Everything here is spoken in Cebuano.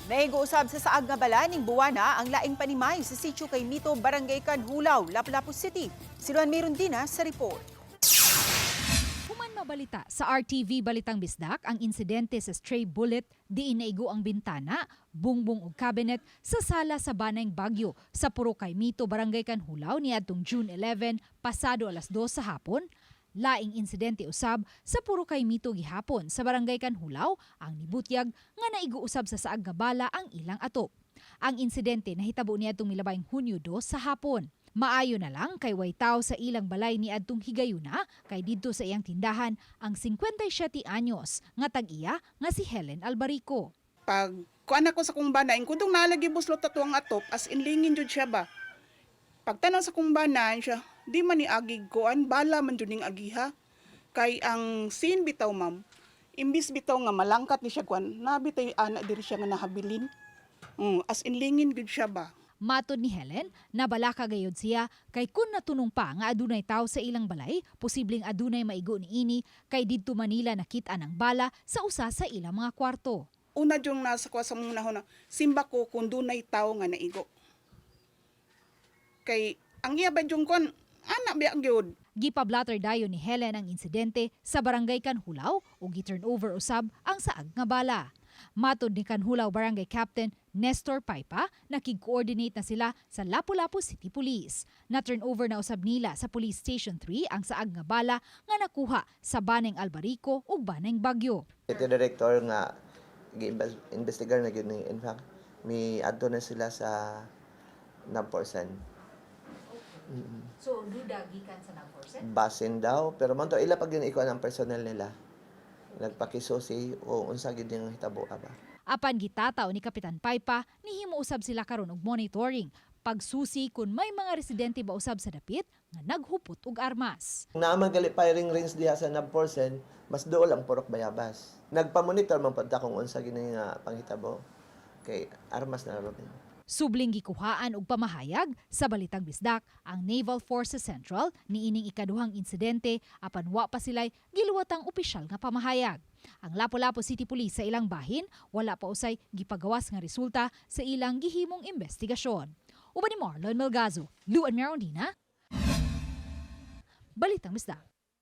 Naigo usab sa saag nga bala ning buwana ang laing panimay sa Sitio Kaymito, Barangay Canjulao, Lapu-Lapu City. Si Luan Mirundina sa report. Human mabalita sa RTV Balitang Bisdak ang insidente sa stray bullet diin naigo ang bintana, bungbong ug cabinet sa sala sa Banay Bagyo sa Purok Kaymito, Barangay Canjulao niadtong June 11 pasado alas 2 sa hapon. Laing insidente usab sa Purok Kaymito gihapon sa Barangay Canjulao ang nibutyag nga naigo usab sa saag nga bala ang ilang atop. Ang insidente nahitabo niadtong milabayng Hunyo 2 sa hapon. Maayo na lang kay way tawo sa ilang balay niadtong higayuna kay didto sa iyang tindahan ang 57 anyos nga tag-iya nga si Helen Albarico. Pag kuan ako sa kong bana, kundong nalagi buslot ato ang atop, as in lingin jud siya ba. Pagtanaw sa kong bana, siya, di man ni agig kuan, bala man jud ning agiha. Kay ang scene bitaw, ma'am, imbis bitaw nga malangkat ni siya kuan, nabitay ana diri siya nga nahabilin. As in lingin gud siya ba. Matod ni Helen, nabalaka gayod siya kay kun natunong pa nga adunay tawo sa ilang balay, posibleng adunay maigo niini kay didto Manila nakit-an ang bala sa usa sa ilang mga kwarto. Una yung nasa kuha sa mong nahuna, simba ko kung dunay tao nga naigo. Kay ang iya ba yung kuan, ana biya gyud. Gipablatter dayon ni Helen ang insidente sa Barangay Canjulao ug gi-turn over usab ang saag nga bala. Matod ni Canjulao Barangay Captain Nestor Paipa, nakig-coordinate na sila sa Lapu-Lapu City Police. Na-turn over na usab nila sa Police Station 3 ang saag nga bala nga nakuha sa Baneng Albarico ug Baneng Bagyo. Ito director nga gi-investigar na gyud ni, in fact mi adto na sila sa Nabporsen. So, duda gikan sa Nabporsen? Basin daw, pero man to ila pag yun ikuan ang personnel nila. Nagpakisusi o unsa gyud yung hitabo ba. Apan gitataw ni Kapitan Paipa, nihimo usab sila karon og monitoring pagsusi kung may mga residente ba usab sa dapit nga naghupot og armas. Naa man gali firing range diha sa Nabporsen, mas duol ang Purok Bayabas. Nagpa-monitor man pud ta kung unsa gini nga panghitabo kay armas na ron. Subling gikuhaan og pamahayag sa Balitang Bisdak ang Naval Forces Central niining ikaduhang insidente apan wa pa sila'y giluwatang opisyal nga pamahayag. Ang Lapu-Lapu City Police sa ilang bahin wala pa usay gipagawas nga resulta sa ilang gihimong investigasyon. Uban ni Marlon Melgazo, Luan Merondina, Balitang Bisdak.